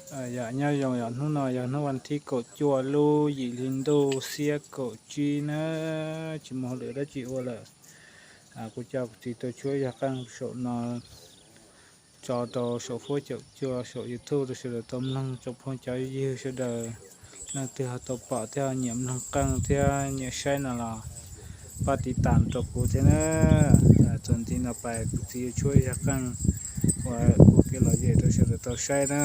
Yog nyob zoo, yog hnub no yog hnub vas thib kaum cuaj lub yim hli ntuj xiab kaum tsib na, tsis muaj hauj lwm dab tsi ua lawm. Kuv coj kuv txiv tuaj tshuab zaj qeej saum no tso rau saum fuab caum cuaj saum YouTube rau sawv daws tau mloog, tsoom phooj cov ywg sawv daws leej twg ho tau pom thiab nyiam mloog qeej thiab nyiam saib no los pab tiv tam rau kuv thiab na. Txuas ntxiv no pais kuv txiv yuav tshuab zaj qeej uas ua kev lom zem rau sawv daws tau saib na.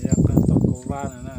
Zaj qeej tom kau vab no na.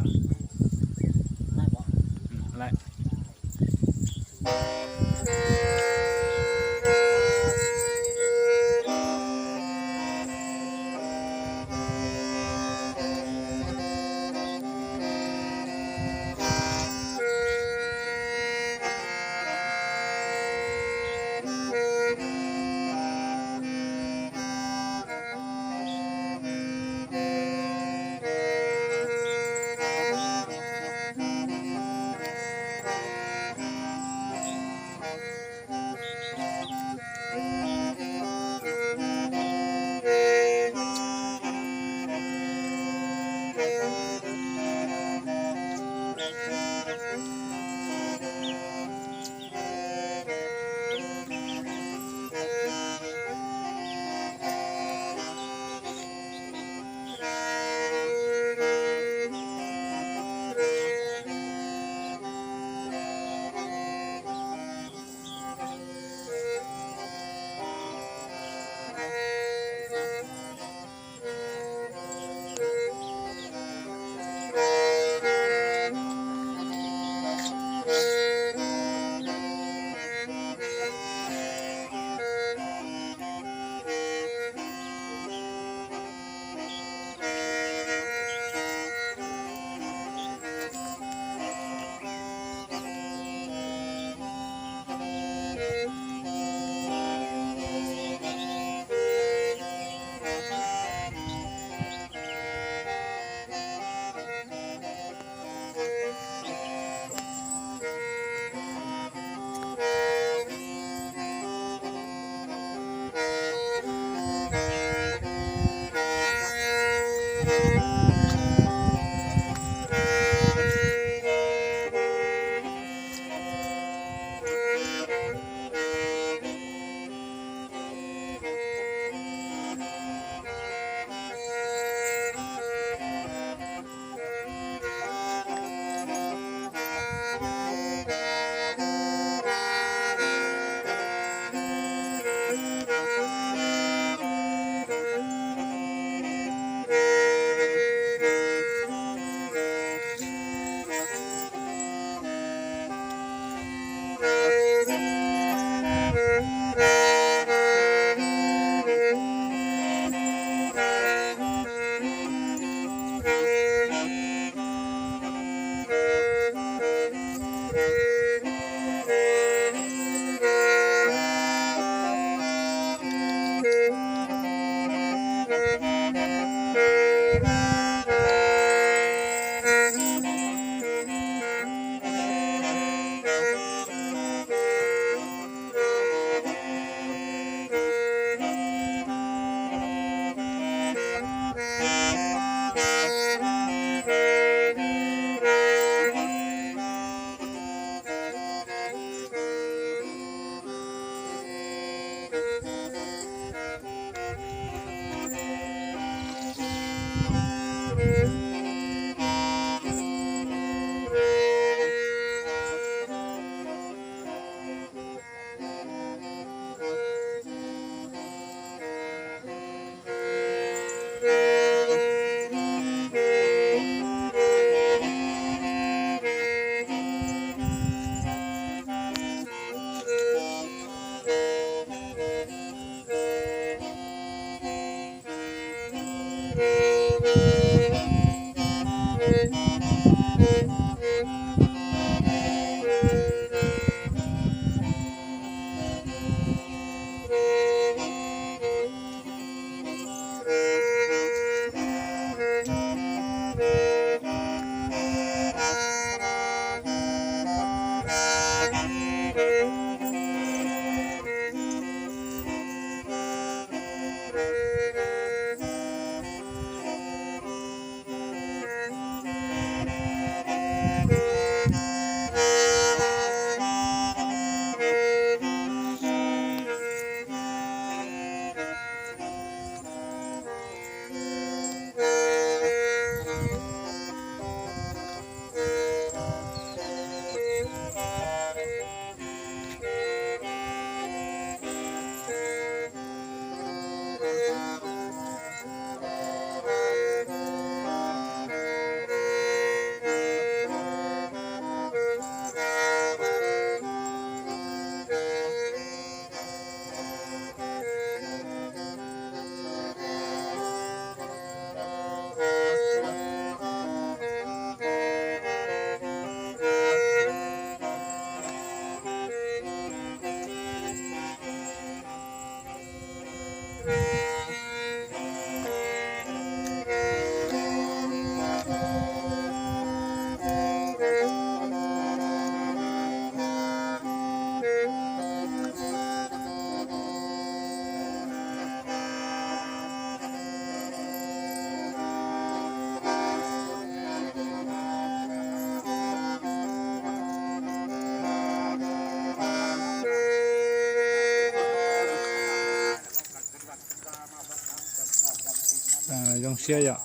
siab yom.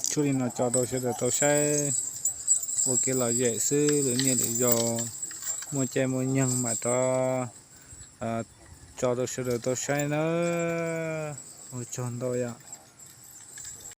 Tshuaj li no tso rau sawv daws tau saib ua kev lom zem xwb, lwm niaj lwm zaus muaj caij muaj nyoog mam rov tso rau sawv daws tau saib nawb. Ua tsaug ntau yom.